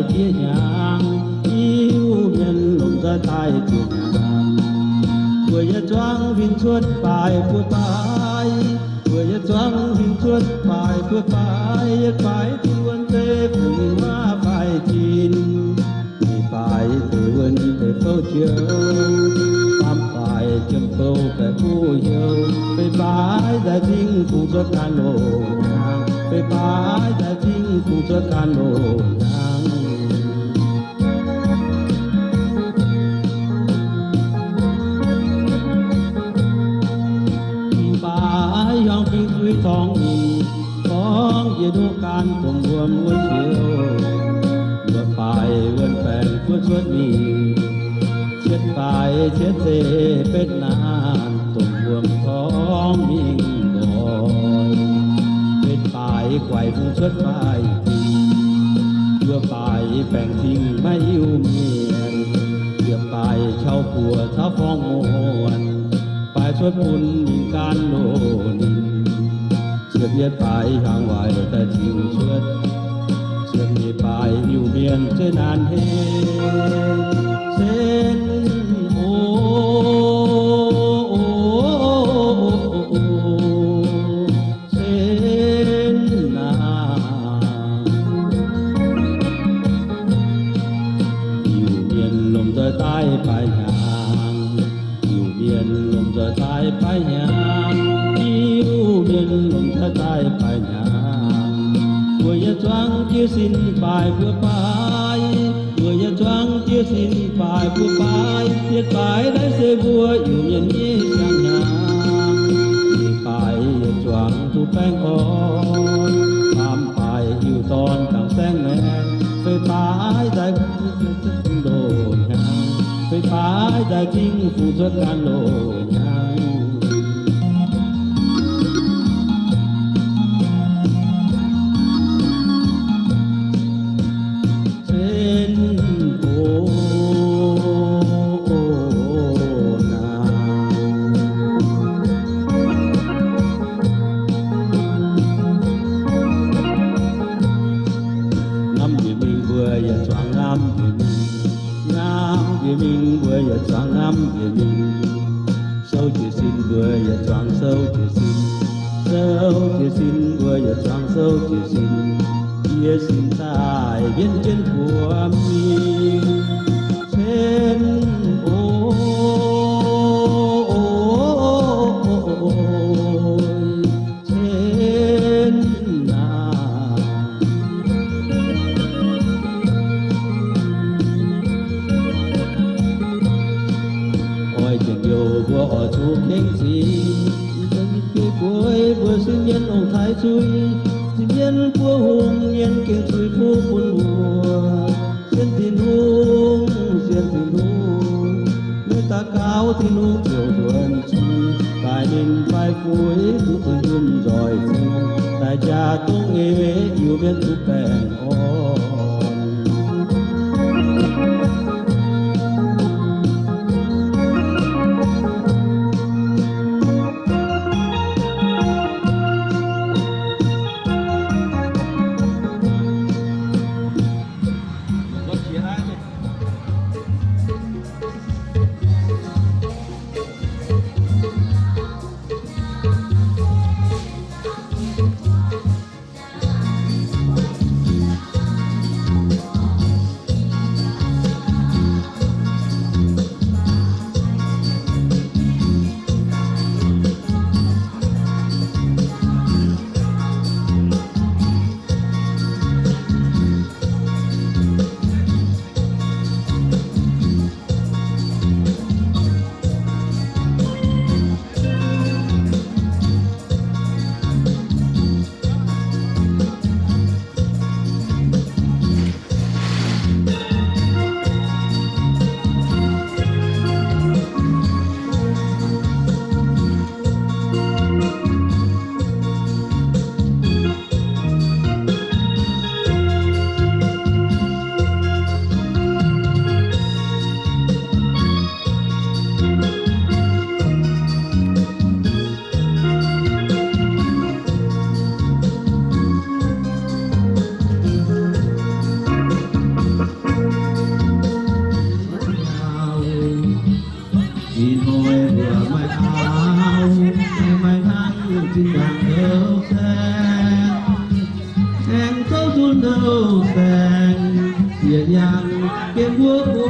Diev hnyangx, Iu-Mienh lomh nzoih daaih ziouc hnyangx. Mbuo yietc zuangx huingx cuotv baaix buo baaix, mbuo yietc zuangx huingx cuotv baaix buo baaix, yietc baaix dingh wuonh zeiv fungx huaav faix-zinh, nyic baaix deix wuonh deix fouv-joux, faam baaix jiem bou baeqc buv heuc, feix baaix nzaih zingh fungx cuotv gan loz hnyangx, feix baaix nzaih zingh fungx cuotv gan loz hnyangx. Baaix hiuang fingx zuiz torngv mingh, torngv jiex nduqc gaanv domh wuom wuov ziouc, luoqc baaix wuonh baengc buov cuotv mingh, cietv baaix cietv zeiv betv naanc domh wuom torngv mingh nqoi, betv baaix guaix fungx cuotv faix-zinh, juov baaix baengc cing maiv Iu-Mienh, ziepc baaix qauv buoz cauv forng muonh, baaix cuotv bun mingh gaanv loz ninh. Ziepc yietv baaix hiuang waaic daaih ziux cuotv, ziepc nyeic baaix Iu-Mienh zeiv naanc henv, sen o, sen naanc. Iu-Mienh lomh nzoih daaih baaix hnyangx, Iu-Mienh lomh nzoih daaih baaix hnyangx, Iu-Mienh lomh nzoih daaih baaix hnyangx. Mbuo yietc zuangx jiez sin baaix buo baaix, mbuo yietc zuangx jiez sin baaix buo baaix, yietc baaix naaiv se mbuo Iu-Mienh nyei siang-hnyangx. Nyic baaix yietc zuangx duqv baengh orn, faam baaix hiuv dorn dangc saengv maengx, feix baaix nzaih zingh fungx cuotv gan loz hnyangx, feix baaix nzaih zingh fungx cuotv gan loz hnyangx. Sen o, naanc. Ngamv njiec mingh mbuo yietc zuangx ngamv njiec mingh, ngamv njiec mingh mbuo yietc zuangx ngamv njiec mingh. Sou jiez sin mbuo yietc zuangx sou jiez sin, sou jiez sin mbuo yietc zuangx sou jiez sin. Jiez sin daaih mbienv jienv buo mingh, cen o, cen naanc. Oix jienv youh mbuo oix zuqc kengx zingx, mbuo sin mienv ong-taaix zuiz, sin mienv buov hungh mienh gengh zuiz fuqv bun mbuo. Sienx Tin-Hungh, sienx Tin-Hungh, meih daux gaux Tin-Hungh ziouc nzuonx zuiz, daaih ninh faix fuix duqv dunh yunh nzoih zingh, daaih jaa dongh eix Iu-Mienh duqv baengh orn. Yietc yangh gengh mbuo buo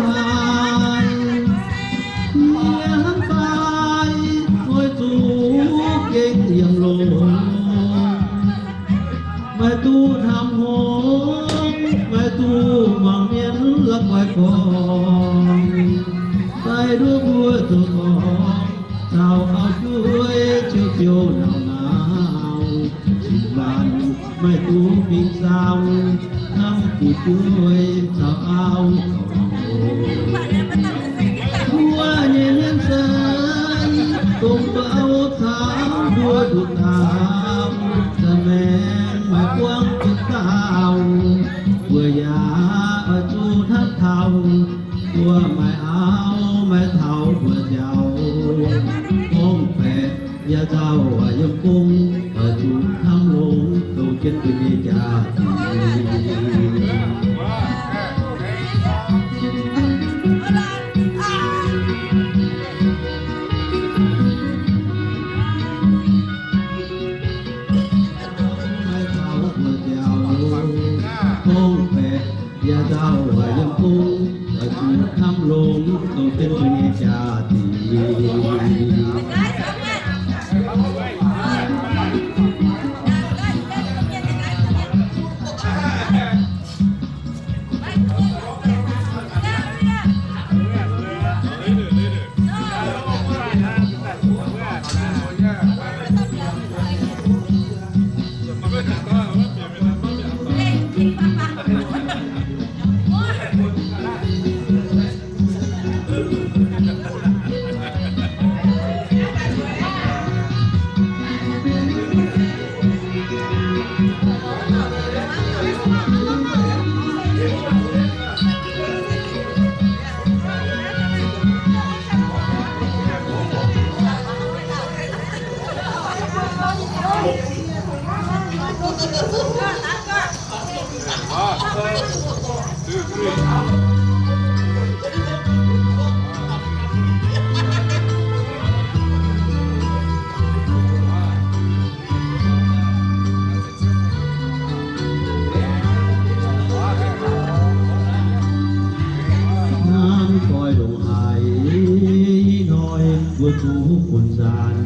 haaix, yie hnamv daaih oix zuqc gengh yiem longx. Maiv duqv hnamv hngongx, maiv duqv muangx mienv la'guaih gorngv. Daaih nduov mbuo zoux gorngv, caux auv-jueiv ziouc ziouc nauc nauc, cin-waanc maiv duqv mingh saauv, hnamv fu'jueiv caux auv. Mbuo nyei mienh se dongh mbuo auv caux mbuo nduqc daauh, za'maengx maiv buangv duqv daauh, mbuo yaac oix zuqc hnamv taux mbuo maaih auv maaih taux mbuo nziaaux, gorngv baeqc yaac nzauh yiem gong, oix zuqc hnamv longx douh jienv mbuo nyei jaax-zinh. Maiv taux mbuo nziaaux, gorngv baeqc yaac nzauh yiem gong, oix zuqc hnamv longx douh jienv mbuo nyei jaax-zinh. Hnamv doix ndongc haaix hnoi mbuo zuqc funx zanc.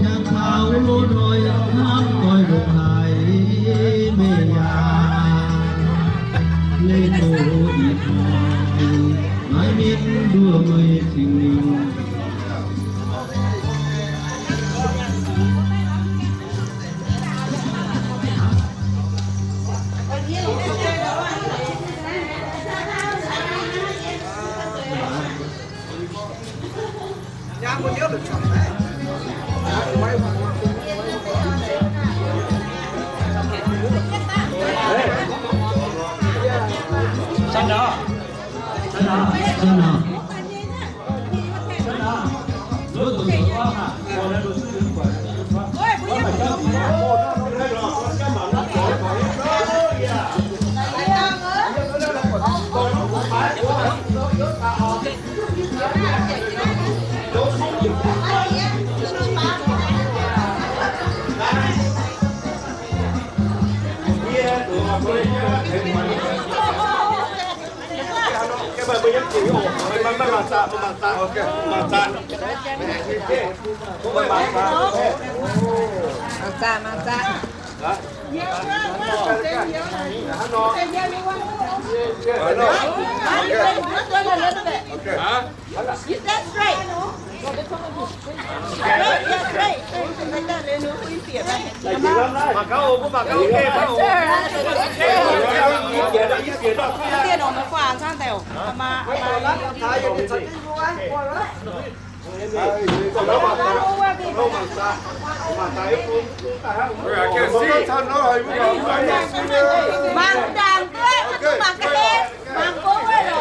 Jangx taux loz-hnoi hnamv doix ndongc haaix meih yaac leih doz ih hnoi, maiv minv nduov meih Singx Lingh. Mangc zaah, mangc zaah. Mangc dangc duqv, mangc ga'hlen, mangc gong wuov lorqc.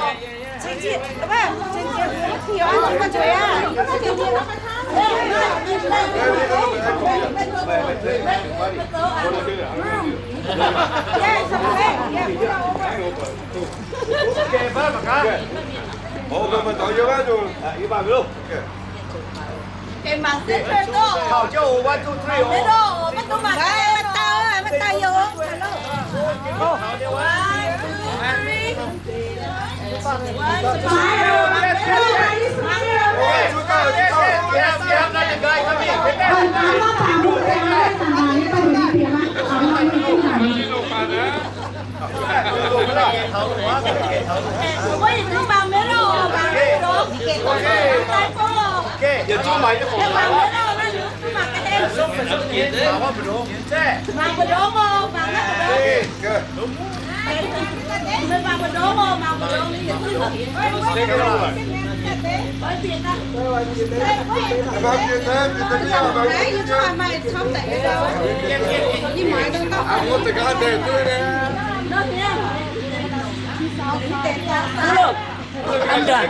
I'm done.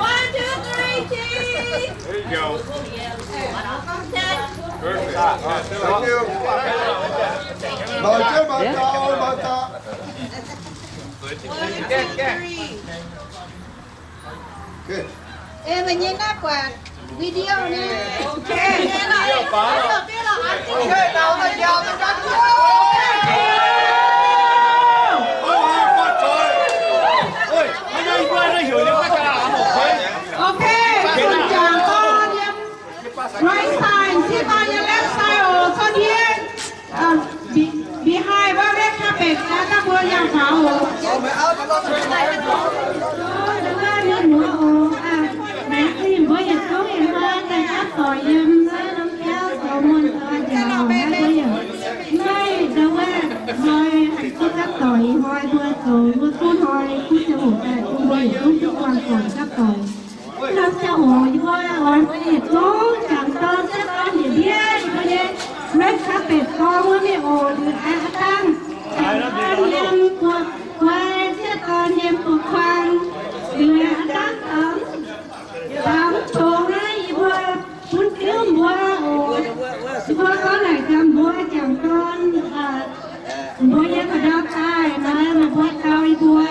One, two, three, cheese. There you go. Perfect. Thank you. Mangc jienv, mangc gaax, mangc gaax. One, two, three. Okay. Ê, meih nyei naaiv buatc video naaiv. Okay. Okay, จารย์ก็เตรียม right side ที่มายัง left side โอ้ ส้นเทียน Be- behind ว่า red carpet นะ ถ้าบัวยังขาวโอ้ Mbuo yietc zungv yietc hnoi daaih gapv doic yiem naaiv norm jauv zoux muonh doic njaaux naaiv mbuo yaac maiv da'wuov hnoi haih duqv gapv doic. Ih hnoi mbuo zoux mbuo duqv hnoi duqv ziangh hoc daaih bun mbuo yietc zungv duqv buangh doic gapv doic. Norm ziangh hoc yie mbuo oix mbuo yietc zungv jangc dorn, jangc dorn yietc ndiev yie mbuo nyei red carpet dorng wuov mingh oc. Liuz aengx aav dangh jangc dorn yiem guoqv guai, jieqv dorn yiem guoqv kuang. Liuz aengx aav dangh taux taux tongx naaiv yie mbuo bun diuv mbuo oc. Yie mbuo gorngv naaic gaax mbuo jangc dorn, mbuo nyei ka'ndau daaih naaiv, meih mbuo dau yie mbuo.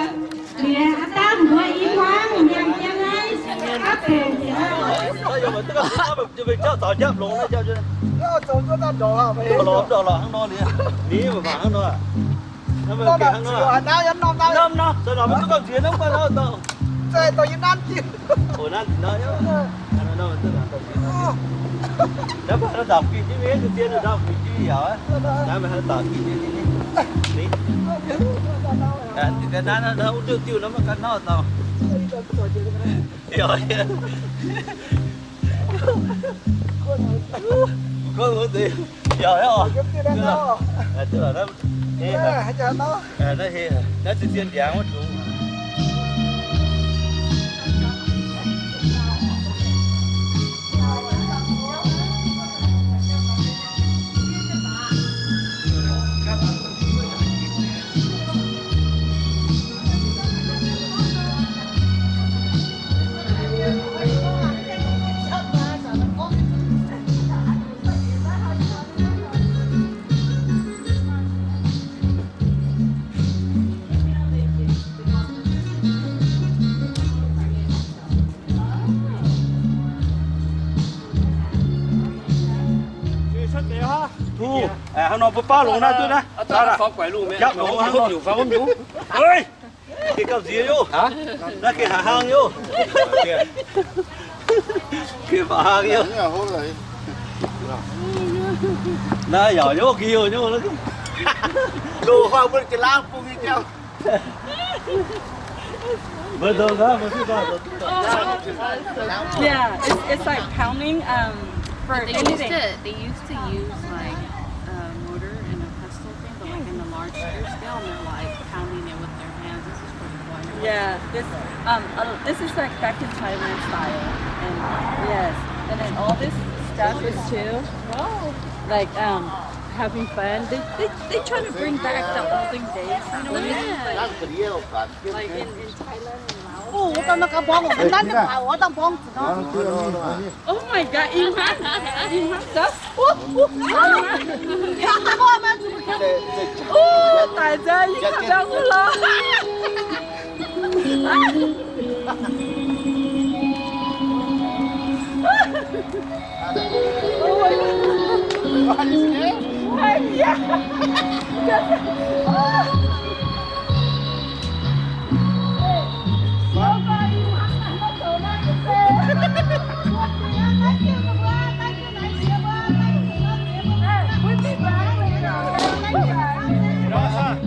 Liuz aav dangh mbuo i hmuangv yangh jienv naaiv aav benx Naaiv zien ndiangx wuov dungx. Hnangv nor mbuo baav longx naaiv duqv naaiv. Japv longx hnangv nor. Geh gauh nziex yov. Naaiv geh haaix hlang yov. Geh haaix hlang yov. Naaiv yaac yov geh yov nyov. Loz-hnoi mbuo jiex laangh bung nyei jauv. Yeah, it's, it's like pounding, um, for anything. They used to, they used to use, like, a mortar and a pestle thing, but, like, in the large scale, and they're, like, pounding it with their hands. This is pretty fun. Yeah, this, um, uh, this is, like, back in Thailand style, and yes, and then all this stuff is too, like, um, having fun. They, they, they try to bring back the olden days, you know what I mean? Like, like in, in Thailand and Laos. Ov, wuov dauh naaiv ga'mborngz oc, maiv nanv nyei baac wuov dauh mborngz zuqc nor. Oh my god, ih hnoi, ih hnoi, ov, daic nzengc, ih hnoi biaux wuov lorqc.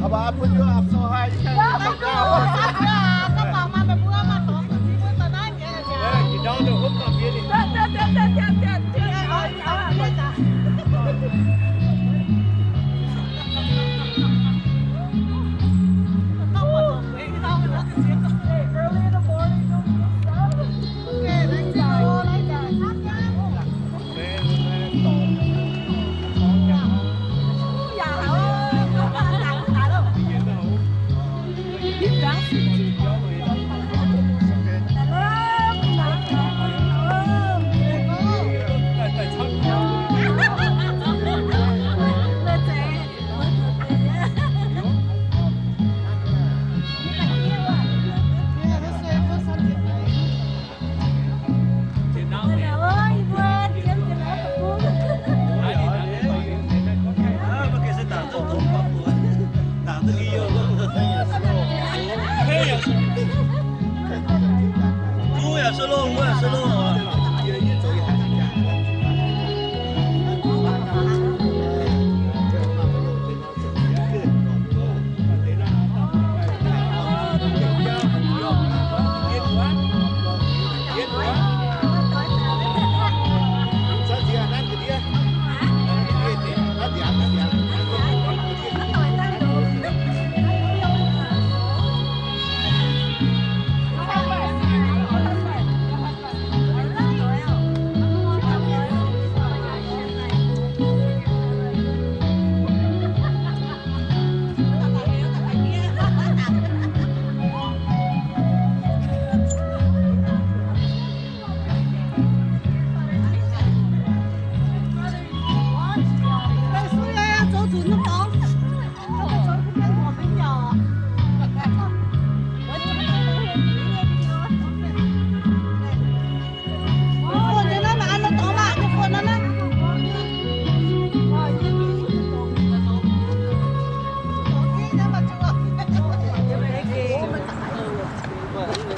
Aber ab und zu auf so high, ich kann nicht mehr.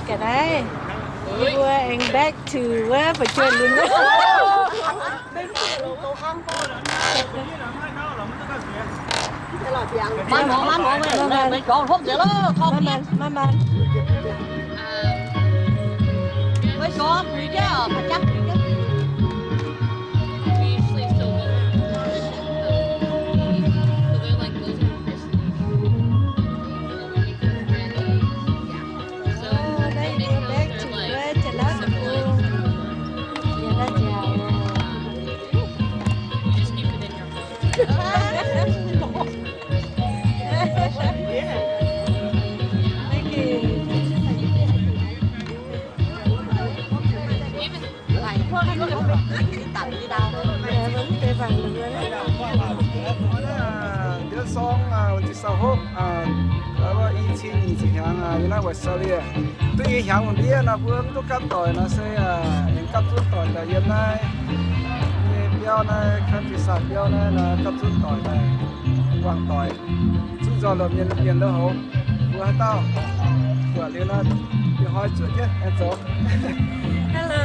Ga'naaiv, yie mbuo aengx back to wuov fu'jueiv lunx. Ndiouv sorng wuov nzunc saau hopv, i cin nyic ziepc hnyangx yiem naaiv Australia. Duqv i hnyangx lungh ndiev nor mbuo mv duqv gapv doic nor se aengx gapv zunv doic daaih yiem naaiv nyei biauv naaiv, countryside biauv naaiv nor gapv zunv doic daaih wangc doic. Zuqv nzoih lomh mienh, mienh lui-houx mbuo haaix dauh buatc liuz nor, ih hnoi zuotc jienv aengx zoux. Hello,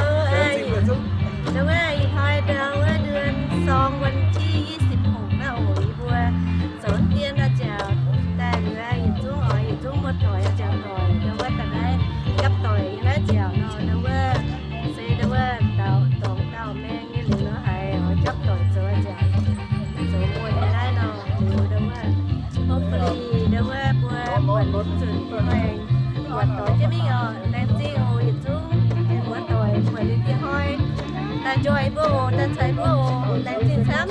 wuov ih hnoi ndau wuov เดือนสอง วันที่ยี่สิบหก naaiv oc, yie mbuo zoux dien naaiv ziangx daaih liuz yietc zungv oix yietc zungv muoz-doic ziangx doic ndau wuov daaih naaiv gapv doic nyei naaiv ziangx nor ndau wuov se ndau wuov ndau dorngx ndau maeng nyei liuz nor haiz oix gapv doic zoux ziangx zoux muoz nyei naaiv nor liuz ndau wuov hopefully ndau wuov mbuo buatc nzunc ih hnoi buatc doic jienv mingh oc. Laengz zingh oc yietc zungv muoz-doic buatc liuz ih hnoi daaih njoih mbuo oc, daaih caux mbuo oc. Laengz zingh camv.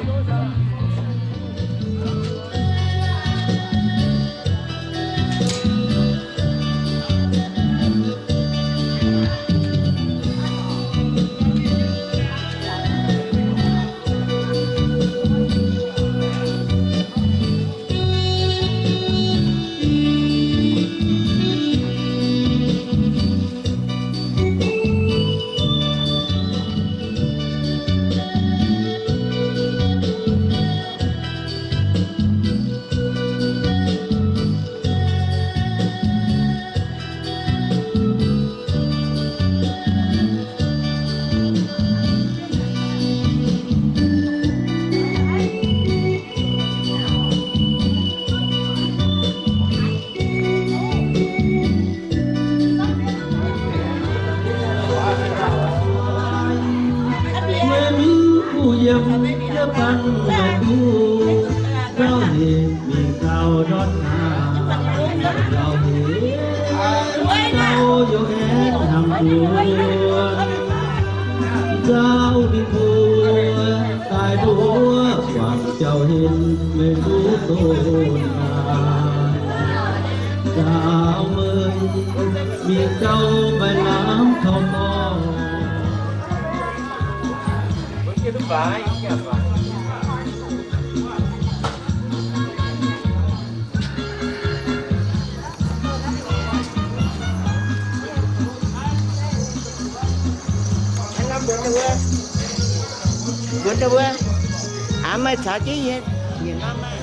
Meih duqv gauh ninh mingh gauh ndortv hnaangx, gauh ninh gauh yiem aengx hnamv nduov. Nzauh ninh mbuo daaih mbuo guangc jauv henv meih duqv donx hnaangx. Nzauh meih mingh gauh maaih lamz taux dorngx. Mbuox daaih wuov, aav, meih caux jienv yie, yie nor maaih.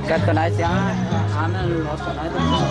Ganh da'naaiv siang aqv, aav, naaiv lorz da'naaiv duqv.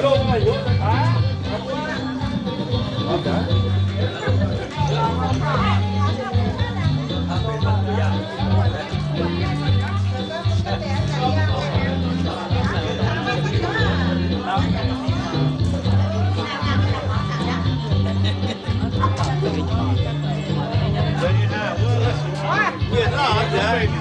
Longx haic,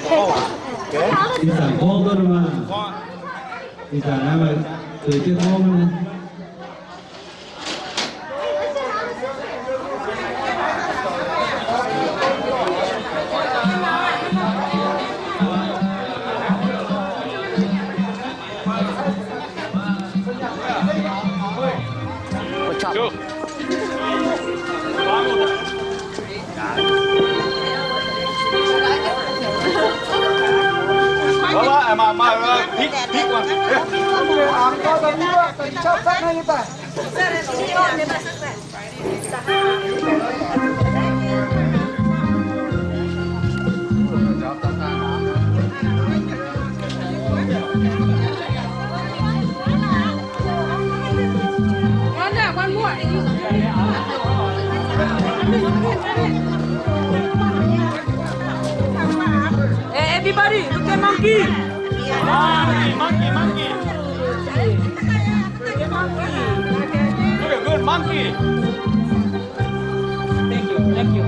guov. Ih zanc gorngv duqv maah. Ih zanc naaiv maaih zueiz jienv gorngv naaiv. Hey, everybody, look at monkey. Monkey, monkey, monkey. Look at good monkey. Thank you, thank you.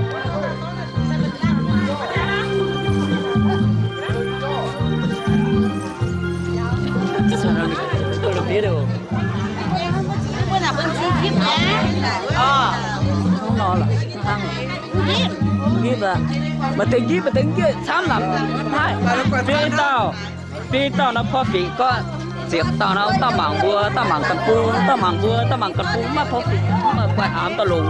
This one only, it's gonna be a little. Maaih deix njiv, maaih deix njiv camv lamz haiv. Biei dauh, biei dauh nor porv fiqc gorngv, ziepc dauh nor dauh mangc mbuo, dauh mangc ganh bung, dauh mangc mbuo, dauh mangc ganh bung, maiv porv fiqc, maiv guaih aamx dauh longx.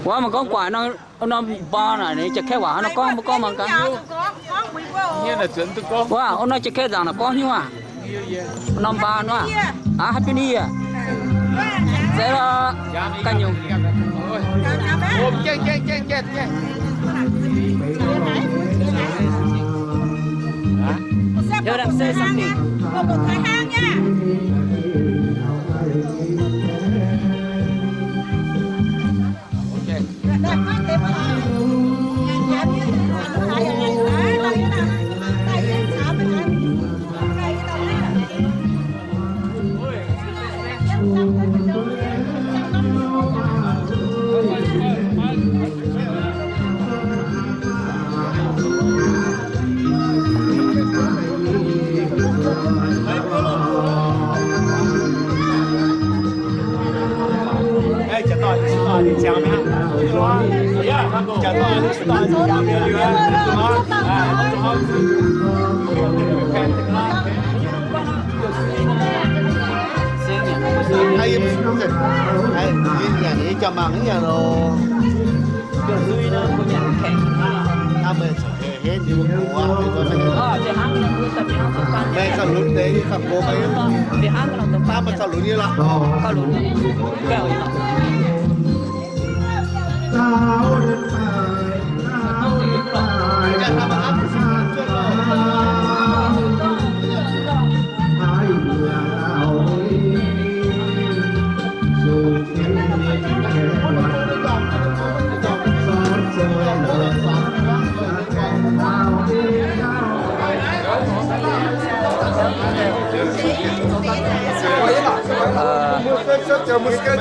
Wuov, meih gorngv guaax nor, norm mbaa naaic, ninh jiex kaeqv waac hnangv nor gorngv, mbuo gorngv mangc gaax. Wuov, norm jiex kaeqv nzaangc naaic gorngv hnyouv aac. Norm mbaa nor aac, Happy New Year. Zeiz lorqc, ganh nyungc. Tell them say something.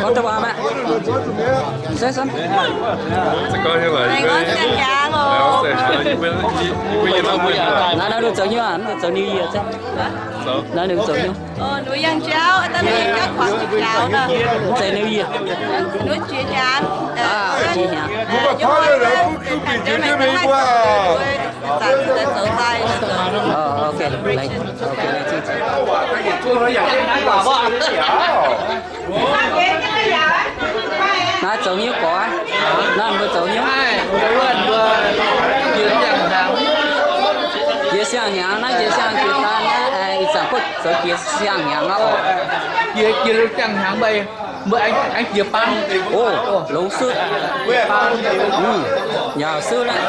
Có tao vào mẹ. Say something. Naaiv, naaiv ninh zoux hnyouv, ninh zoux New Year. Naaiv ninh zoux hnyouv. Ơ, ninh yangh jauv, aa, ninh yangh jauv kuangx jauv nor. Ninh zoux New Year. Ninh jiex hnyangx. Aa, jiex hnyangx. Aa, yie mbuo pandemic maiv haih zoux, zanc za'gengh zoux daaih. Aa, ok, laengz, ok, laengz zingh. Naaiv zoux hnyouv gorx aqv. Naaiv mbuo zoux hnyouv. Jiex siang-hnyangx, naaiv jiex siang-hnyangx jiex daan naaiv, ih zanc gorngv zoux jiex siang-hnyangx aqv oc. Jiex, jiex siang-hnyangx mbuo, mbuo aengx, aengx jiex baan. Oc, longx suiv. Yaac suiv naaiv.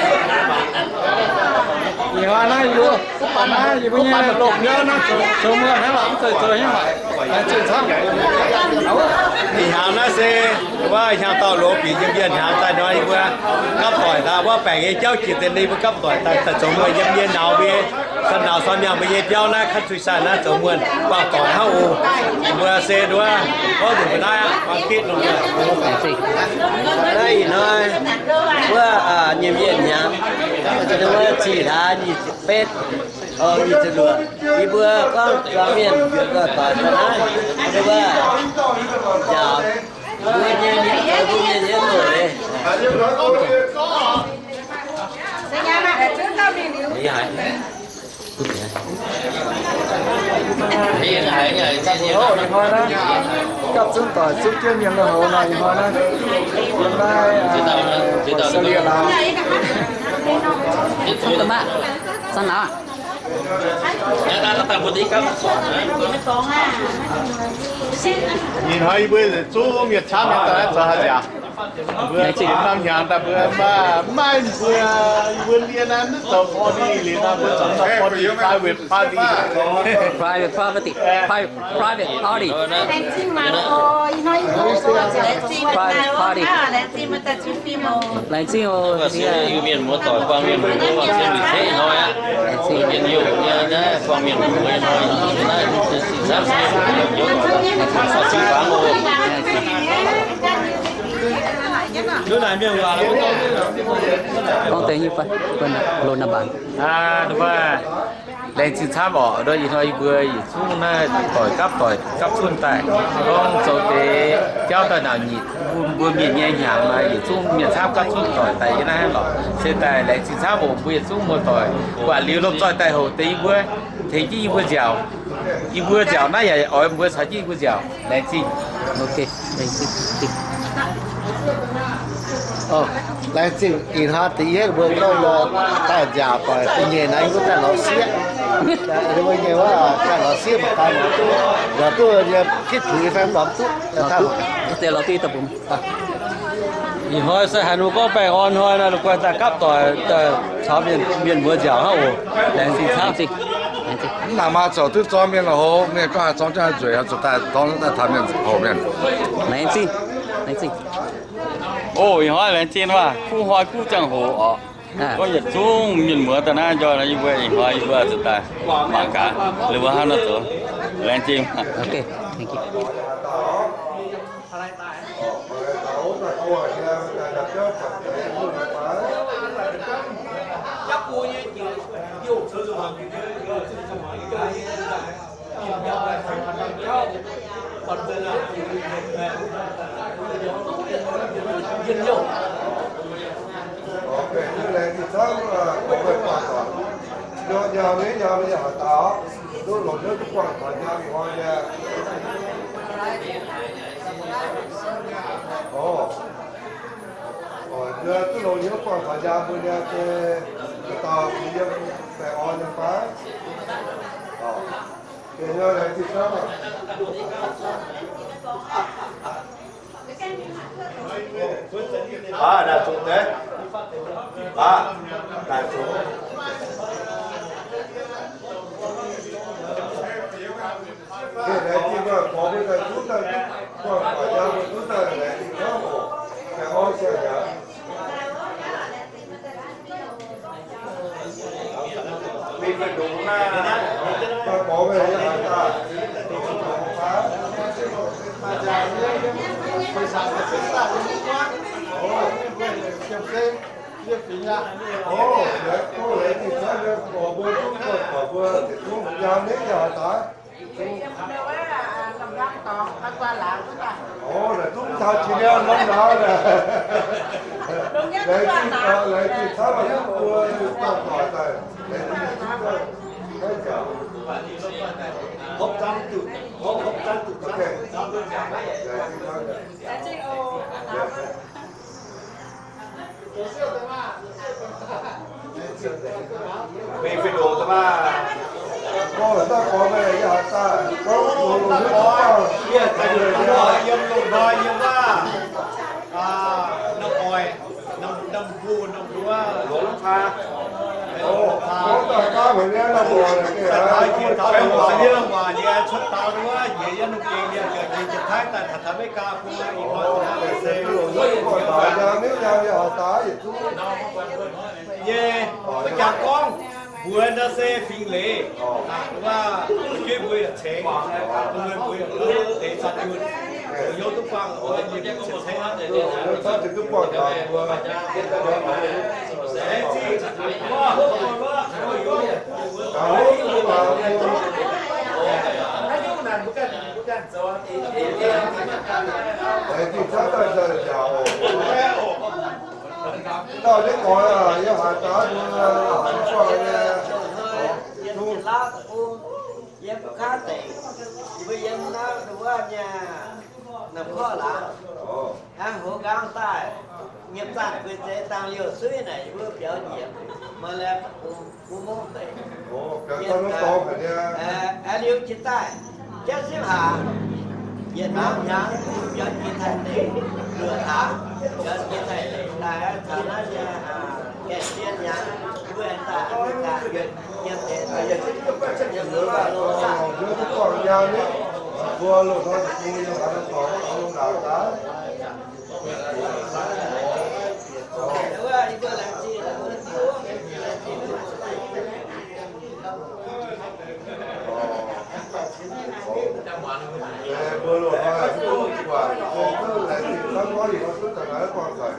Ih hnoi naaiv yie mbuo, naaiv yie mbuo nyei lopc biauv naaiv zoux muonh hnangv lorqc, mv zeiz zoux hnyouv. Ih hnyangx naaiv se wuov hnyangx dauh longx bieqc yiem mbienv hnyangx daaih nor, yie mbuo gapv doic daaih wuov baengc nyei jauv jiex deix ninh mbuo gapv doic daaih zoux muonh yiem nyei nauz mbuo nyei, nauz sou miangh mbuo nyei biauv naaiv countryside naaiv zoux muonh buangh doic hnangv oc. Mbuo se nduov gorngv nzunc mbuo naaiv market nor. Naaiv ih hnoi wuov nyiemc yienc hnyangx, wuov ziqc hlaax nyic ziepc betv, nyic ziepc luoqc, yie mbuo gorngv zuangx mienh nduov doic daaih naaiv, wuov njaaux mbuo nyei mienh, mbuo mienh nyei doic. Ih hnoi naaiv, gapv zunv doic zipv jienv mienh lui-houx nor, ih hnoi naaiv, yiem naaiv Australia lauz. Ih hnoi yie mbuo zungv mienh camv mienh daaih naaiv zoux haaix nziaaux? Mbuo zinh norm hnyangx daaih mbuo maiv, maiv mbuo, mbuo ndie naaiv mv zoux party liuz nor, mbuo zoux norm party, private party. Private property. Private, private party. Private party. Laengz zingh oc. Iu-Mienh muoz-doic, buangh mienh muoz, buangh sienh liuz ceix hnoi aqv. Laengz zingh. Mienh youh nyei naaiv, buangh mienh muoz nyei hnoi, naaiv, naaiv, naaiv, naaiv, naaiv, naaiv, naaiv, naaiv, naaiv, naaiv, Gorngv deix nyei fai? Lo naaiv mbaanc. Laengz zingh camv oc. Ih hnoi yie mbuo yietc zungv naaiv doic gapv doic gapv cuotv daaih, gorngv zoux deix jauv daaih nauc nyitc, bun mbuo mienh nyei hnyangx nor, yietc zungv mienh camv gapv cuotv doic daaih yie naaiv lorqc. Se daaih laengz zingh camv oc. Mbuo yietc zungv muoz-doic guangc liuz lomh nzoih daaih hoc deix yie mbuo, tengx jienv yie mbuo nziaauc. Yie mbuo nziaauc naaiv yaac oix mbuo caux jienv yie mbuo nziaauc. Laengz zingh. Laengz zingh. Ih hnoi da'yietv mbuo gorngv daaih nziaauc doic da'nyeic naaiv yie mbuo daaih lorz sieqv. Yie mbuo nyei wuov daaih lorz sieqv mangc gaax, lorz duqv nyei kitv tuix fai mv lorz duqv. Ih hnoi se haaix nor gorngv baengh orn hnoi nor, la'guaih daaih gapv doic caux mienh muoz nziaauc hnangv oc. Laengz zingh camv. Mv nangc maa zoux duqv zorng mienh la'hoz, mienh gorngv haaix zorng jienv haaix nzueic, zuqc daaih dorng daaih taux mienh hoc mienh. Laengz zingh. Laengz zingh. O, ih hnoi laengz zingh waac, kuv hnoi kuv ziangh hoc oc. Gorngv yietc zungv mienh muoz daaih naaiv njoih nor, yie mbuo ih hnoi yie mbuo zuqc daaih mangc gaax, liuz mbuo hnangv nor zoux. Laengz zingh. Duqv longx hnyouv buangh taux njaam mbuo nyei, se dauh yiem baengh orn nyei fai? Baac naaic zuqc deix, baac naaic zuqc. Laengz zingh, gorngv mbuo daaih duqv daaih, gorngv taux njaam mbuo duqv daaih laengz zingh hnangv oc. Baengh orn siang-hnyangx. Laengz zingh, laengz zingh camv, mbuo buangh doic daaih, laengz zingh camv. Mingh fih ndongc daaih maah. Yiem lungh hnoi yiem wuov, norm oix, norm, norm buh, norm buv, longx hnangv. Yie cuotv taux wuov, yie yiem lungh gengh yie jiex, jiex Taiv daaih taux Taiv Meiv Gaa bung, ih hnoi se yie mbuo jangx gorngv mbuox nor se fingx Leiz, wuov, jueiv mbuo yaac cengx, mbuo yaac deix caux junh, hnyouv duqv buangh, cengx cengx. Dauh nyei oix, yie haiz daaih mbuo haiz mv buangh nyei. Yiem Jiex Lauv deic-bung, yiem Kaav Deic, mbuo yiem naaiv wuov nyei, Namx Korqv laangz. Hnangv hoz nqaang daaih, nyiemc zaanh gueix zeix dangh liouh suiv naaic, yie mbuo biaux njiec, maaih laengz deic-bung, mbuo Mungv deic. Aengx liuz jiex daaih, jaiv sipv haac, yietc hnaangx hnyangx biaux jiex Taiv deic, luoqc hnaangx biaux jiex Taiv deic daaih, taux naaiv nyei gaengh zien hnyangx, mbuo aengx daaih Aa^me^li^gaa, yiem deix, yiem deix, mbuo loz-hnoi deic-bung yiem haaix norm dorngx, haaix norm naanc daaih. Mbuo loz-hnoi duqv buatc, duqv laengz zingh camv, gorngv ih hnoi duqv daaih naaiv buangh doic.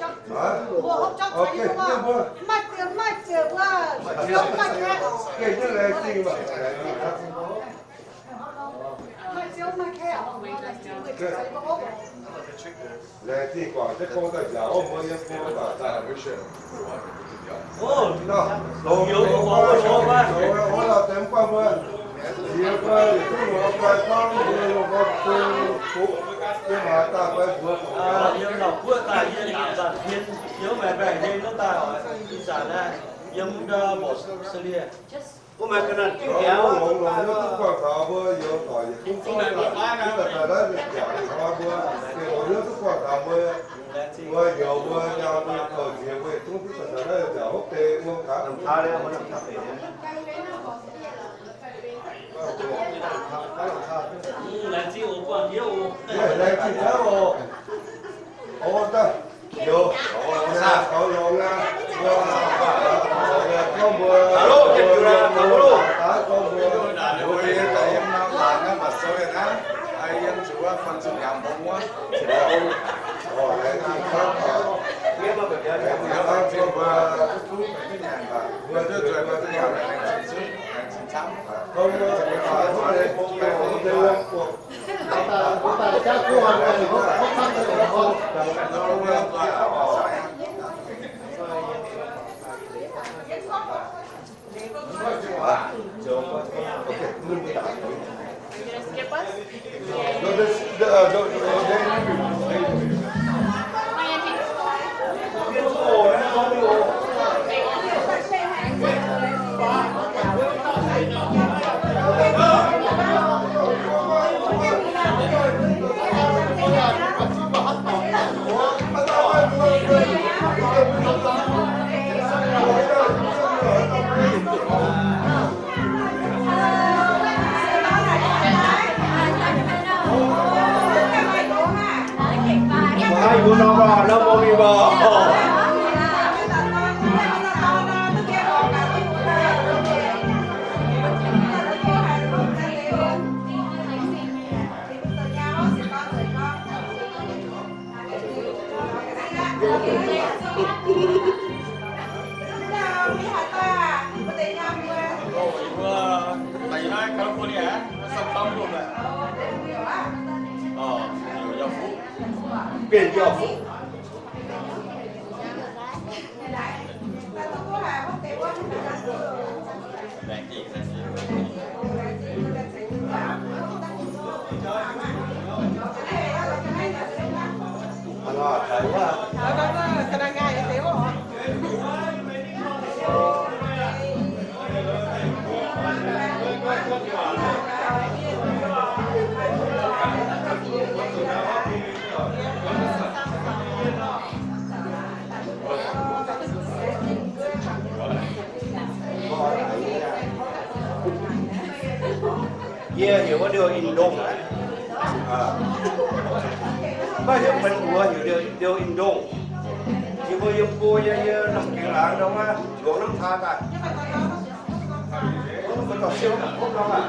camv mbuo, mbuo hopv jauv caux yie mbuo, maiv ziex maiv ziex wuov, ziex maiv ziex. Gengh jienv laengz zingh maah. Laengz zingh guangc jienv gorngv daaih njaaux wuov mbuo yiem mbuo baac daaih. Longx, longx, longx, longx, longx, longx, longx, longx, longx, longx, Yie mbuo yietc zungv longc fai gorngv mbuo longc fai bun fuqv yiem haaix daaih fai mbuo. Yiem Laauc Guoqv daaih yie naaic zanc hmien, yiem Meiv Mbaengc nyei wuov daaih oc, ih zanc naaiv yiem wuov mborqc Australia. Longx longx nyei duqv buangh taux mbuo youz doic yietc zungv zorqv daaih, daaih daaih naaiv mbiaauc hnoi mbuo, longx nyei duqv buangh taux mbuo, mbuo youz mbuo nyaam mbuo kouv nziex mbuo yietc zungv duqv daaih daaih naaiv mbiaauc hopv deix wuom gaax. Laengz zingh hnamv oc. Oc, daaih, youz, taux longx aqv, mbuo, gorngv mbuo, mbuo, mbuo, daaih gorngv mbuo, mbuo, yiem zuqc fun zuqc nyanc mbong wuov, oc, laengz zingh hnamv oc. Laengz zingh hnamv mbuo, mbuo, mbuo, mbuo, laengz zingh camv. Bienh yauh fuqv. Yie heuc wuov Liouh In-ndongh. Maiv hiuv benx mbuox heuc Liouh In-ndongh. Yie mbuo yiem go yie, yie lamh gengx laangz ndau wuov njuonx hnamv taa daaih. Mbuo dorh siou daaih kouv nor aqv.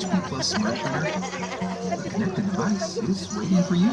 H P Plus smart charger. The connected device is waiting for you.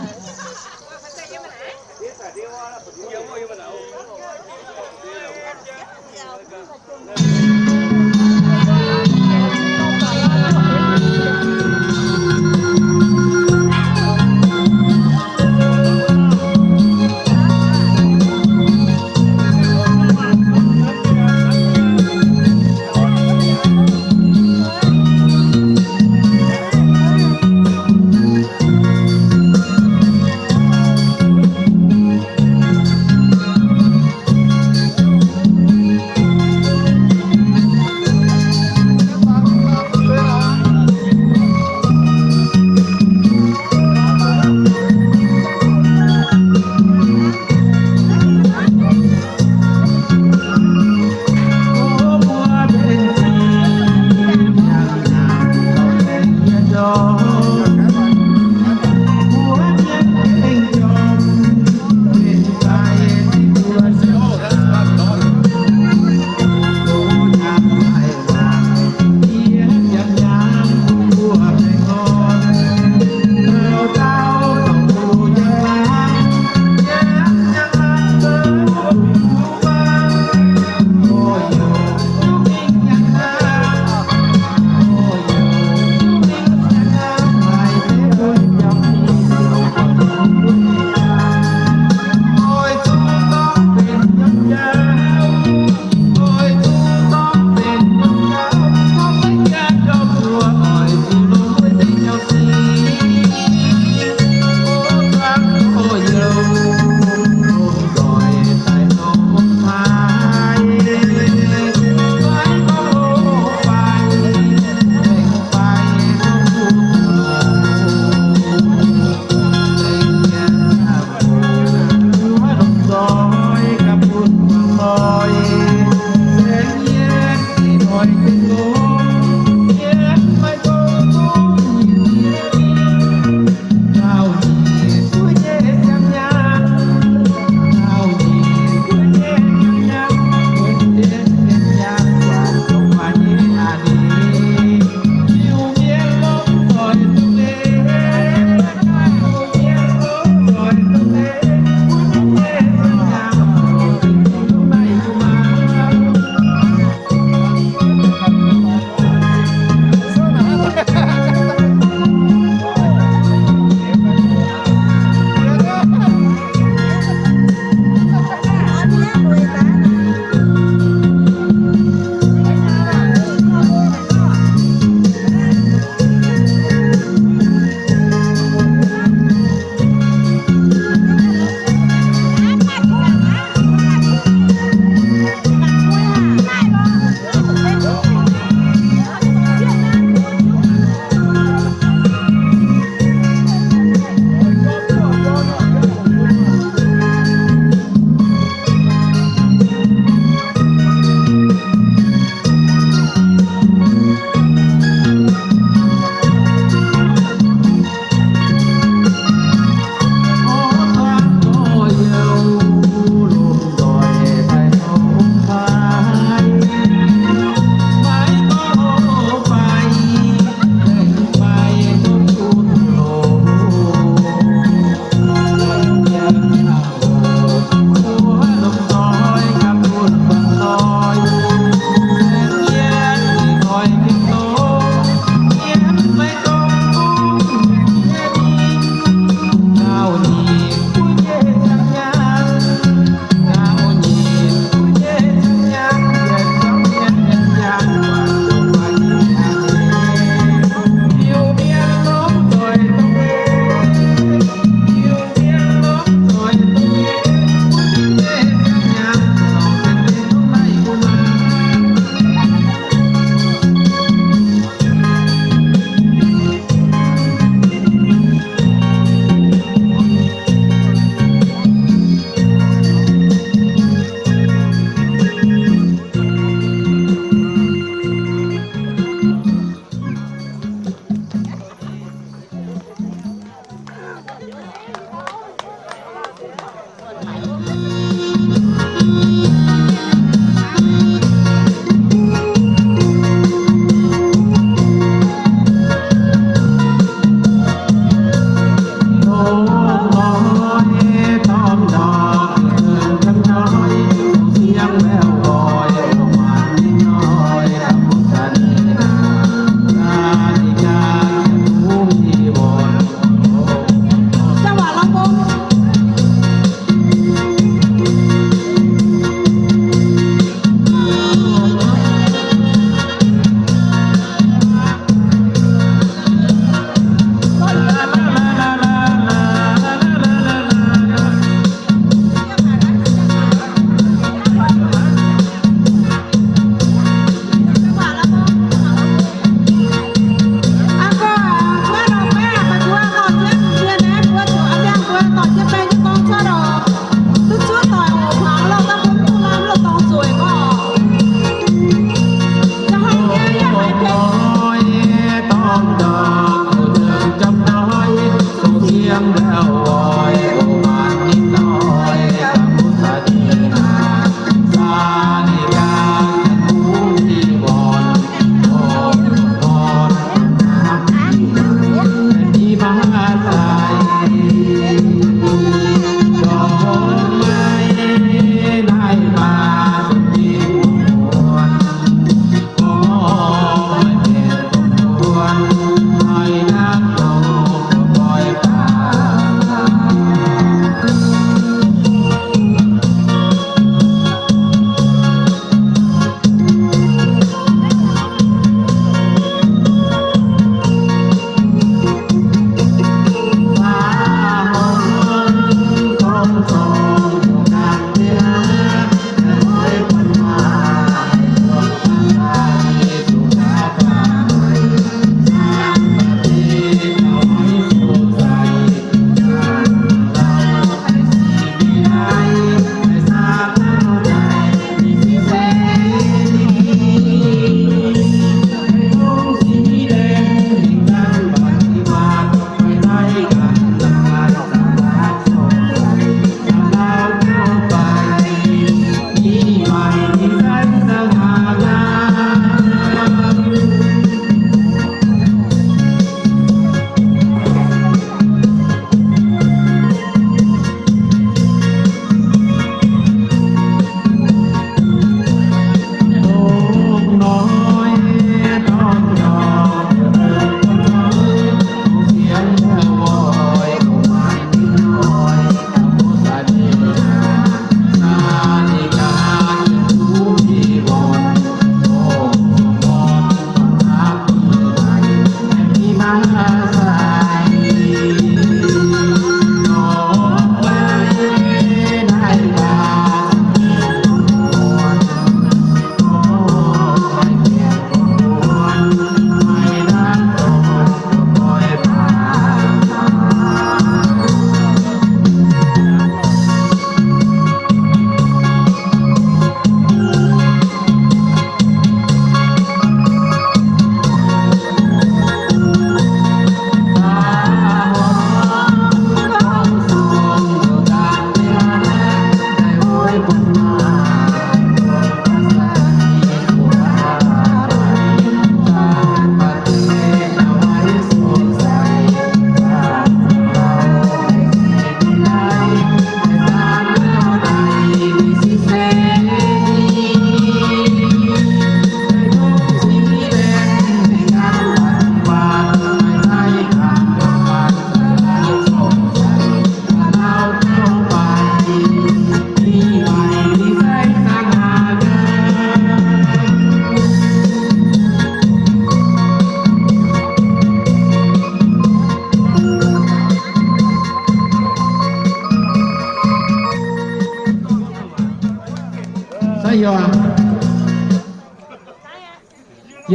Yie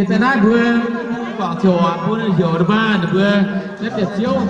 daaih naaiv mbuo guangc ziouc bun heuc ninh mbuo naaiv bieqc Ziouv.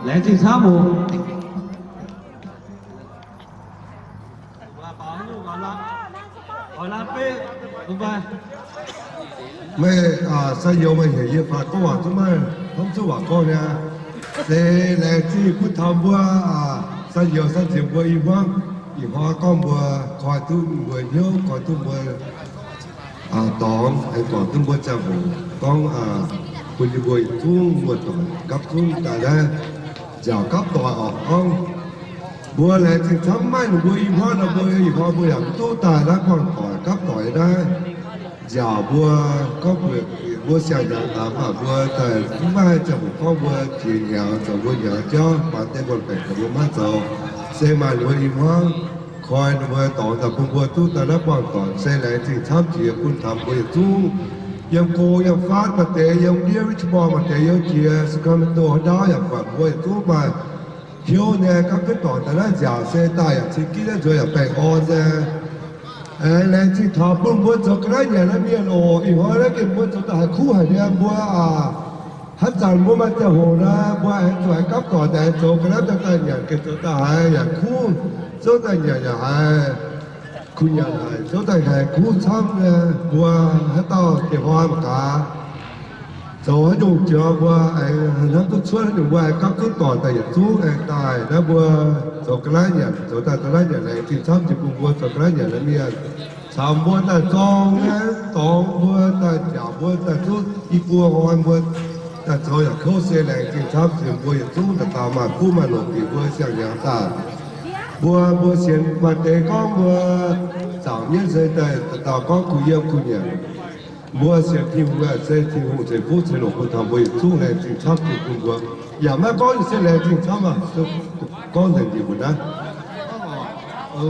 Laengz zingh camv oc. Meih, aa, sai youz meih heuc yie faaux gorngv waac zungv maiv hnamv zuqc waac gorngv niaa. Se laengz zingh bun taux mbuo, aa, sai youz sai nziex mbuo i hmuangv, ih hnoi gorngv mbuo koi duqv mbuo hnyouv, koi duqv mbuo, aa, dorngx, aengx guangc duqv mbuo ziangh hoc gorngv, aa, bun yie mbuo yietc zungv muoz-doic gapv zunv daaih naaiv nziaauc gapv doic oc. Gorngv mbuo laengz zingh camv maiv maaih ninh mbuo i hmuangv nor, mbuo ih hnoi mbuo yaac mv duqv daaih naaiv buangh doic gapv doic naaiv. Nziaauc mbuo gorngv mbuo siang-hnyangx daaih mv baac mbuo daaih mv maaih ziangh hoc gorngv mbuo jiex hnyangx zoux mbuo hnyangx jauv, baac deix buonv-baengc zoux mbuo maiv zoux. Se maaih ninh mbuo i hmuangv koi ninh mbuo dorngx daaih bun mbuo duqv daaih naaiv buangh doic. Se laengz zingh camv jiex bun taux mbuo yietc zungv yiem go yiem fatv maaih deix, yiem ndiev Richmond maaih deix, yiem jiex Sacramento haaix ndau yaac buatc mbuo yietc zungv maaih hnyouv nyei gapv jienv dorngc daaih naaiv nziaauc se daaih yaac cing ginv naaiv nzuonx yaac baengh orn nyei. Aengx laengz zingh taux bun mbuo zoux ga'naaiv nyanc naaiv mienh oc. Ih hnoi naaiv mienh mbuo zoux daaih haiz kuv haic nyei mbuo aac. Haaix zanc mbuo maaih ziangh hoc nor, mbuo aengx zuqc haiz gapv doic daaih zoux ga'naaiv daaih nyanc, gengh zoux daaih haiz yaac kuv, zouv daaih nyanc yaac haiz kuv nyanc haic, zouv daaih haiz kuv camv nyei. Mbuo haaix dauh dieh hnoi mangc gaax zoux haaix nyungc jauv mbuo aengx hnamv duqv cuotv haaix nyungc, mbuo aengx gapv zunv doic daaih yietc zungv aengx daaih naaiv mbuo zoux ga'naaiv nyanc, zoux daaih ga'naaiv nyanc laengz zingh camv jiex bun mbuo zoux ga'naaiv nyanc naaiv mienh caux mbuo daaih zorng naaiv dorngx mbuo daaih njaaux mbuo daaih duqv i buo hnoi mbuo daaih zoux yaac kouv se laengz zingh camv jiex mbuo yietc zungv dauh dauh maaih kuv maaih longc bieqc mbuo siang-hnyangx daaih. Mbuo, mbuo sienx maaih deix gorngv mbuo zaangc mienv se daaih dauh dauh gorngv kuh yiem kuh nyanc. Mbuo sienx Tin-Hungh se Tin-Hungh ceix fuqv ceix longc bun taux mbuo yietc zungv laengz zingh camv jiex bun mbuo. Yaac maiv gorngv se laengz zingh camv aac, gorngv nzengc njiec mbuo naaiv.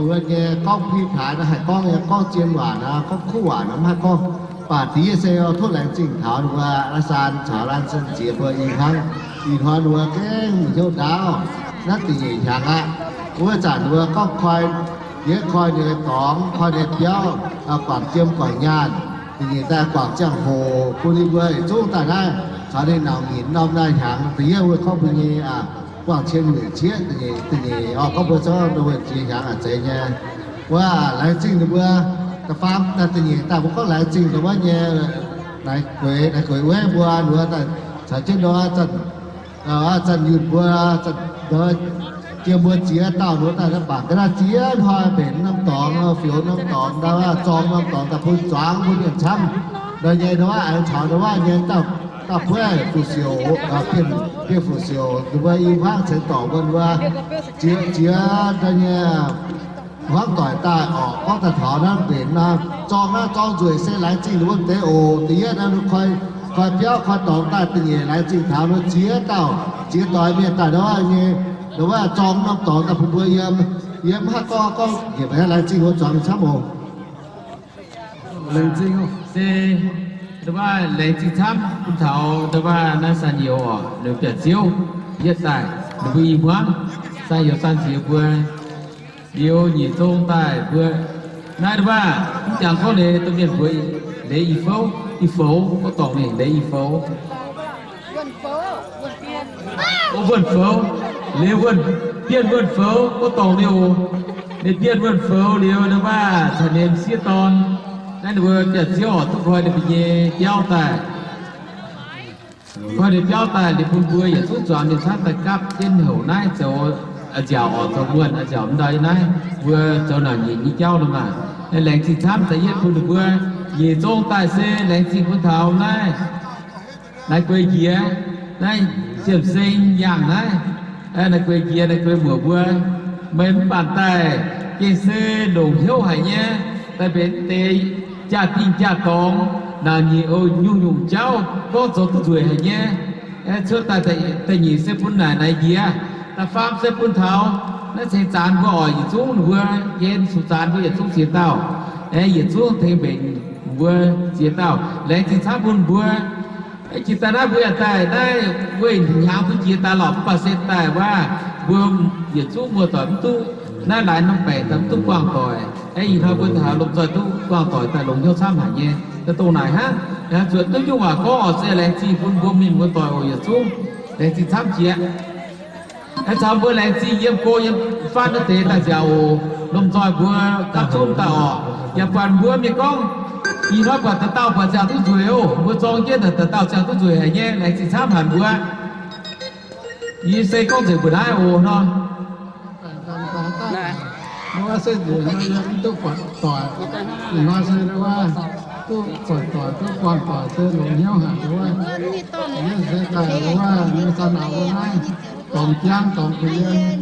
Wuov nyei gorngv pi taaix nor haih gorngv nyei, gorngv zien waac nor, gorngv kuv waac nor maiv haih gorngv. Baac diex se tov laengz zingh taux ninh mbuo Laa Saan caux Laa Saan ziex mbuo i hnangv. Ih hnoi ninh mbuo gengh hnyouv ndaauv, naaiv da'nyeic hnyangx aqv. Wuov zanc ninh mbuo gorngv koi, diex koi ninh nyei dorngx, koi ninh nyei biauv, guangc jiem guangc nyaanh, da'nyeic daaih guangc ziangh hoc bun ninh mbuo yietc zungv daaih naaiv caux ninh nauz nyinc norm naaiv hnyangx. Da'yietv wuov gorngv mbuo nyei buangh cien weic qiex, da'nyeic, da'nyeic orqc gorngv mbuo zorqv wuov jiex hnyangx a'zeiz nyei. Wuov laengz zingh ninh mbuo. Da'faam daaih da'nyeic daaih mbuo gorngv laengz zingh ndongc wuov nyei, naaiv gueix, naaiv gueix wuov mbuo ninh mbuo daaih caux jienv ndongc wuov zanc nyutc mbuo, jiem mbuo ziex dauh ninh mbuo daaih bangc ga'naaiv ziex hnoi mbenc norm dorngx, fioux norm dorngx, ndau zorng norm dorngx daaih bun zuangx bun mienh camv. Ndau nyei ndau wuov aengx caux ndau wuov nyei dauh, dauh buov fu-siouc, Bienh fu-siouc, ninh mbuo i hmuangv ceix dorngc mbuo, ninh mbuo ziex, ziex ndau nyei hmuangv doic daaih orqc, gorngv daaih taux naaiv mbenc nor, zorng naaiv zorng nzueic se laengz zingh ninh mbuo deix oc. Da'yietv naaiv koi, koi biauv koi dorngx daaih da'nyeic laengz zingh taux ninh mbuo ziex dauh ziex doix mienh daaih ndau wuov nyei, ndau wuov zorng norm dorngx daaih bun mbuo yiem, yiem haaix gorngv gorngv njiec maiv laengz zingh mbuo zuangx mingh camv oc. Laengz zingh se ndau wuov laengz zingh camv bun taux ndau wuov naaiv San Youz orqc, ninh biauv-ziouv yietv daaih ninh mbuo i hmuangv, San Youz San Ziex mbuo liuz nyic zong daaih mbuo naaiv ndau wuov mv jangx gorngv ninh domh mienh mbuo leiz i fouv, i foux, gorngv dorngc ninh leiz i foux. O, wuonh foux, liuz wuonh, bienh wuonh foux, gorngv dorngc liuz, ninh bienh wuonh foux liuz, ninh mbuo caux ninh m'sieqv dorn, naaiv ninh mbuo biauv-ziouv oix duqv koi ninh mbuo nyei biauv daaih. Koi ninh biauv daaih, ninh bun mbuo yietc zungv zuangx ninh camv daaih gapv jienv houc naaiv zoux, a'nziaauc oix zoux muonh, a'nziaauc mv ndau naaiv mbuo zoux naaic nyeic nyei jauv nor maah. Laengz zingh camv da'yietv bun ninh mbuo. Nyic zong daaih se laengz zingh bun taux naaiv Naaiv guei njiec, naaiv Jiem Seng yangh naaiv, naaiv guei njiec, naaiv guei muoc mbuo, meih mv baac daaih gengh se longc hnyouv haic nyei, daaih benx deix jaa-dingh jaa-dorngx, naaic nyeic oc nyungc-nyungc jauv gorngv zoux duqv nzueic haic nyei. Cuotv daaih da'nyeic se bun naaic naaiv njiec, da'faam se bun taux naaiv ceng zaanx mbuo oc, yietc zungv ninh mbuo yen ceng zaanx mbuo yietc zungv ziex dauh, yietc zungv tengx mbenc mbuo ziex dauh. Laengz zingh camv bun mbuo. Jiex daaih naaiv mbuo yaac daaih naaiv weih hnyangx duqv jiex daaih lorqc, mv baac se daaih wuov mbuo yietc zungv muoz-doic mv duqv naaiv laaix norm baengc daaih mv duqv buangh doic. Aeqv, ih hnoi mbuo daaih lomh nzoih duqv buangh doic daaih longc hnyouv camv haic nyei. Dongh naaic hnangv, zuotc duqv nyungc waac gorngv oc, se laengz zingh bun mbuo mienh muoz-doic oc, yietc zungv laengz zingh camv jiex. Aeqv, caux mbuo laengz zingh yiem go yiem fatv naaiv deix daaih nziaauc oc. Lomh nzoih mbuo gapv zunv daaih oc. Yaac buatc mbuo mienh gorngv, ih hnoi buatc dauh dauh buatc ziangh duqv nzueic oc. Mbuo zorng jienv naaic dauh dauh ziangh duqv nzueic haic nyei, laengz zingh camv haic mbuo. Yie se gorngv nzengc mbuo naaiv oc nor. Mbuo se nzengc nor yie mv duqv buatc doic. Ih hnoi se wuov duqv buatc doic, duqv buangh doic se longc hnyouv haic wuov. Yie se daaih wuov, mbuo san naaic wuov naaiv, dorngx jangv dorngx kuh yiem,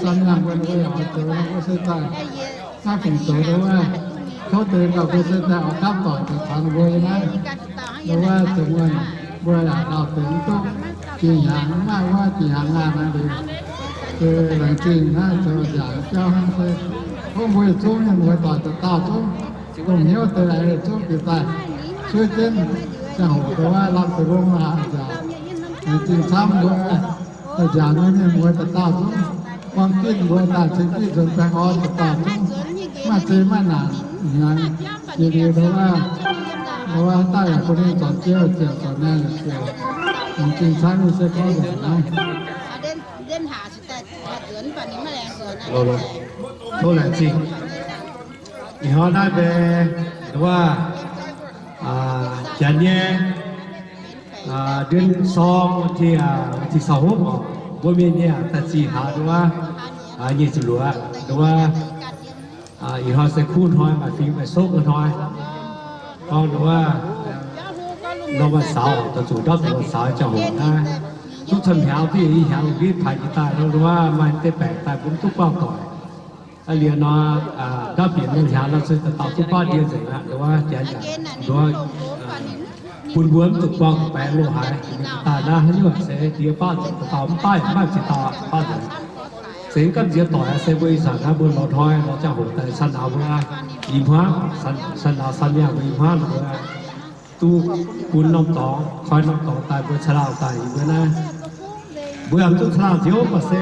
san yangh wuov, mbuo yaac oix zoux, mbuo se daaih naaiv fungc zoux wuov, tov deix gauh mbuo se daaih oix gapv doic zoux taux mbuo yiem naaiv. Wuov zoux wuov, mbuo yaac lauh deix mv duqv jiex hnyangx, mv maaih wuov jiex hnyangx ngaanh naaiv liuz, se laengz zingh naaiv zoux nziaauc jauv hnangv se, tov mbuo yietc zungv mienh muoz-doic dauh dauh zungv dongh hnyouv deix aengx yietc zungv bieqc daaih, Duqv jienv ziangh hoc nduov lamh deix longx aqv nziaauc. Zinh camv mbuo daaih nziaauc nyei mienh muoz dauh dauh zungv buang ginv mbuo daaih ceix jienv nzuonx baengh orn dauh dauh zungv maaih zei maaih naanc hnyangx jiex liuz nduov, nduov daaih yaac bun ninh zorc jiex ziouc zorc maengh ziouc, zinh camv nyei se gorngv nzengc naaiv. Tov laengz zingh. Ih hnoi naaiv mbe, nduov, janx nyei เดือนสอง วันที่ วันที่ สิบหก oc, mbuo mienh nyei daaih zih hlaax nduov, nyic ziepc luoqc nduov, ih hnoi se kuv hnoi, maaih fingx maaih sokv hnoi. Gorngv nduov, norm วันเสาร์ daaih zuqc ndortv zuqc วันเสาร์ ziangh hoc naaiv, zungv camv hnyangx duqv i hnyangx lungh ndiev paaix jiex daaih nor nduov, maaih deix baengc daaih mbuo mv duqv buangh doic. Aa, liuz nor, ndortv bieqc mienh hnyangx nor se dauh dauh duqv buangv ndie nzengc aqv. Nduov janx yaac nduov bun mbuo mv zuqc buangh baengc loz-haaix. Daaih naaiv haaix nyungc se ndie buangv nzengc, dauh dauh mv buangv, mv maaih ziex dauh buangv nzengc. Se mv gamh nziex doic se mbuo ih zanc naaiv mbuo lorz hnoi lorz ziangh hoc daaih san nauz mbuo i hmuangv, san nauz san mienh mbuo i hmuangv mbuo duqv bun norm dorngx, koi norm dorngx daaih mbuo caangh laangh daaih yie mbuo naaiv. Mbuo yaac mv duqv caangh laangh nziouv mv baac se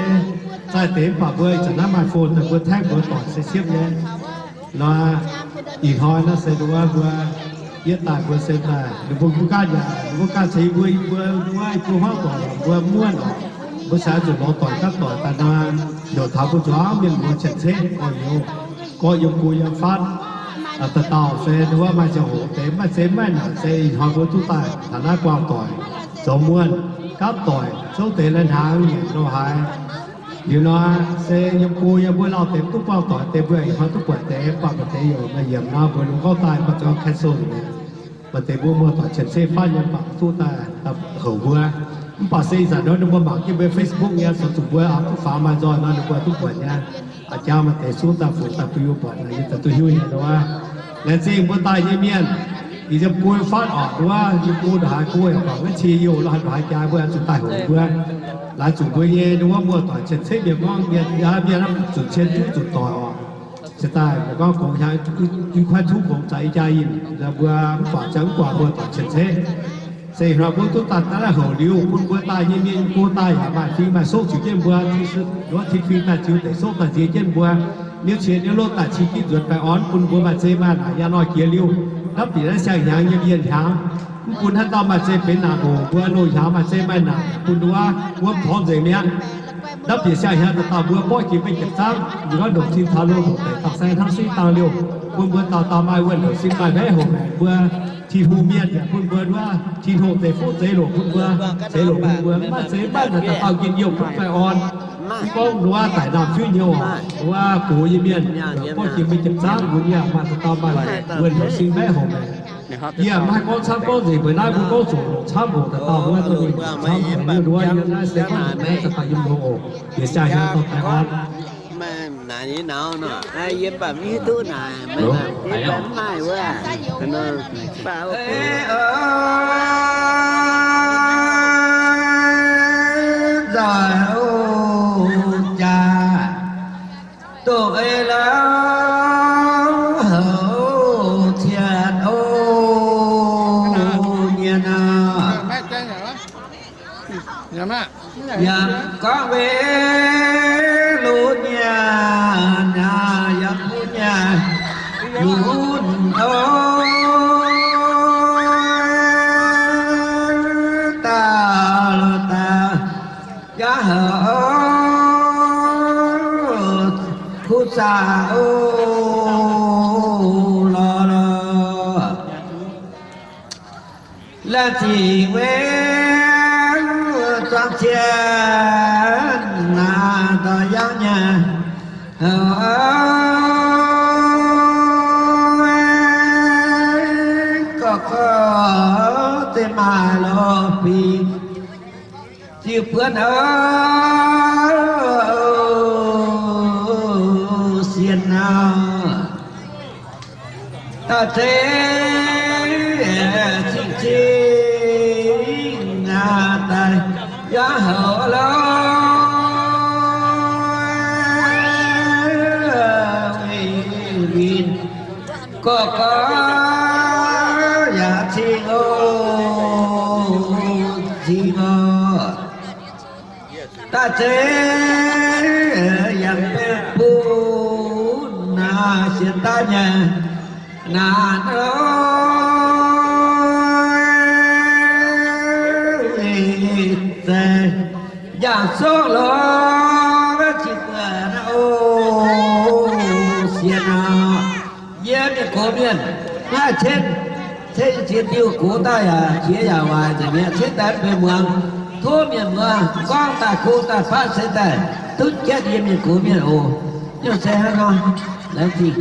zaih deix mv baac mbuo ih zanc naaiv maaih phone daaih mbuo tengx mbuo doic se siepv nyei. Nor, ih hnoi naaiv se nduov mbuo, yie daaih mbuo se daaih ninh mbuo mbuo ganh yaac ninh mbuo ganh ceix mbuo, mbuo nduov mbuo hmuangv doic mbuo muonv oc. Mbuo se zuqc lorz doic gapv doic daaih nor, heuc taux mbuo zuangx mienh muoz cien-ceqv gorx-youz, gorx yiem go yiem fatv, dauh dauh se nduov maaih ziangh hoc deix maaih zei maaih naanc se ih hnoi mbuo duqv daaih taux naaiv buangh doic, zoux muonv, gapv doic, zouv deix lai-hnaangx nyanc loz-haaix. Liuz nor se yiem go yiem mbuo lauh deix mv duqv buangh doic deix mbuo ih hnoi duqv buatc deix, buatc maaih deix yaac maaih yiemc nor mbuo lungh gorngv daaih maaih zoux cancel nzengc. Maaih deix mbuo muoz-doic cien-ceqv fatv nyei mv baac duqv daaih houc mbuo. Mv baac se ih zanc nor ninh mbuo mangc jienv mbuo Facebook nyei, se zuqc mbuo duqv faaux maaih nzoih nor ninh mbuo duqv buatc nyei. Aa, jaax maaih deix sung daaih fungx daaih bun yie buatc, yie daaih duqv hiuv nyei nduov. Laengz zingh mbuo daaih nyei mienh, ih yiem go fatv oc nduov, yiem go ndongc haaix go yaac bangc maiv cie youh lo haaix ndongc haaix jaax mbuo zuqc daaih houc mbuo. Laaix zuqc mbuo nyei nduov muoz-doic cien-ceqv mienh gorngv mienh, mienh zuqc cien juv zuqc doic oc. Se daaih mbuo gorngv gongx hnyangx, i kuaaiv tungv gongx zaaix i jaa yinh, mbuo mv guangc ziangh mv guangc mbuo doic cien-ceqv. Se ih hnoi mbuo duqv daaih daaih houc liuz bun mbuo daaih nyei mienh go daaih yaac maaih fing maaih sokv ziux jienv mbuo, nduov tin fing daaih ziux deix sokv daaih nziex jienv mbuo, niouv cie niouv lotv daaih cing jienv nzuonx baengh orn bun mbuo maaih zei maaih naanc yaac nor jiex liuz, ndapv bieqc naaiv siang-hnyangx nyei mienh hnyangx, mv bun haaix dauh maaih zei benx naanc oc. Mbuo loz-hnyangx maaih zei maaih naanc bun nduov wuom torngv nzengc mi'aqv. Ndapv bieqc siang-hnyangx dauh dauh mbuo borqv jiex mengh jiex zaangv, nduov ndongc zinh taux loz ndongc deic dangh sai hnangv suiv dangh liouh, bun mbuo dauh dauh maaih wuonh heuc sin maaih mbaeqv hoc maengc mbuo Tin-Hungh mienh yaac bun mbuo nduov Tin-Hungh zeix fuqv zeix loc bun mbuo, zeix loc bun mbuo mv maaih zeix mv maaih naaic dauh dauh njien-youh bun baengh orn. Mv gorngv nduov daic naamh juiv nyouz, nduov gox nyei mienh, gorngv jiex mingh jiem zaangv mbuo yaac maaih dauh dauh maaih wuonh heuc sin mbaeqv hoc maengc. Yie mv haih gorngv camv gorngv nzengc, mbuo naaiv mbuo gorngv zuqc longc camv hoc dauh dauh wuov duqv mingh camv hoc nyei nduov. Yie naaiv se gorngv naaiv dauh dauh yiem longx oc. Bieqc siang-hnyangx dorh baengh orn. Naaic yie mv baac mv hiuv duqv naaic, mv maaih wuov. Nzoih o jaax, doqc ei lauh houc cietv o nyienx aqv. Yaac gorngv weic lunx nyanc, yaac lunx nyanc lunx o, daaih lorz daaih yaac houc kuv zaqc o lorz lorz. Laengz zingh weic zuangx cien naaic daaih yangh nyei, gorx gorx zeiv maaih lorz fingx ziux buonv o, sienh naaic daaih zeiv cing-cing daaih yaac houc lorz weic winh gorx gorx yaac cing Zeiz yaac mv bun naaic sienx daaih nyei naaic nor, zeiz yaac songv lorz wuov qiex buonc naaiv oc. Sienx aqv, yie mienh gox mienh, naaiv cen, cen ziex diuh gox daaih yaac qiex yaac waaic nzengc mi'aqv. Cen daaih mv benx muangx, tov mienh muoz gorngv daaih go daaih fatv se daaih duqv jatv yie mienh gox mienh oc. Nyungc se hnangv nor, laengz zingh.